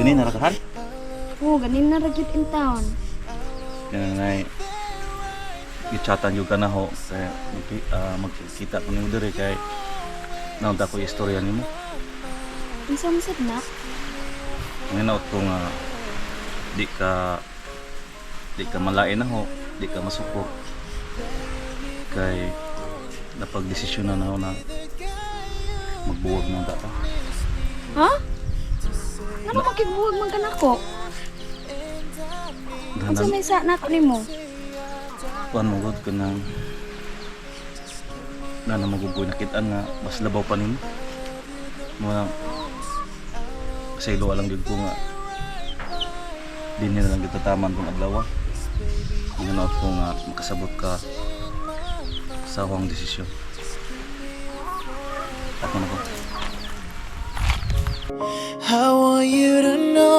Ganin na ra kahan? Oh, ganin na ra gyud in town. Kaya ngay gichatan yung ka na ho kaya magkita ko nimo diri kay naunta ko istorya nimo. Unsa man sad na? Ang hinaot ko nga di ka malain na ho, di ka masuko. Kay napagdesisyon na ho na magbuwag ng data. Ha? Ngano makigbuwag man ka nako? Unsa may sa nako nimo? Kuan mo gud kanang na na magugoy nakitaan nga mas labaw pa nimo. Mo sa ilo lang gyud ko nga dinhi na lang kita taman tong adlaw. Ang hinaot ko nga makasabot ka sa akong desisyon. Ako na ko. I want you to know